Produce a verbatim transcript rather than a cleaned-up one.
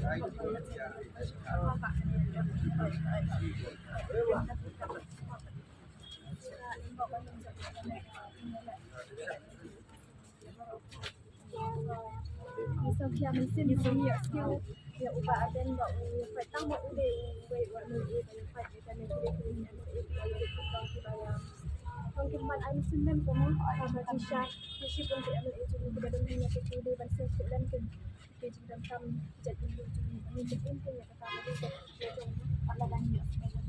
Ngi sngewkhia mynsiem ba ngi ïoh sniew ïa u Bah Ardent ba u fight tang ba u dei uwei u M L A ba u fight ïa kane ka ri M L A ba u ïa rit pynlong kiba ïa. Hangkim ban ai mynsiem lem kumno haba ki sha ki shibun ki M L A jong ngi kiba don hangne ki dei ban sngewthuh lem ki jingdonkam jait bynriew jong ngi. Ngi jingim ki ïa kata ba dei ka jong ngi. Ala ban ïoh sngewthuh.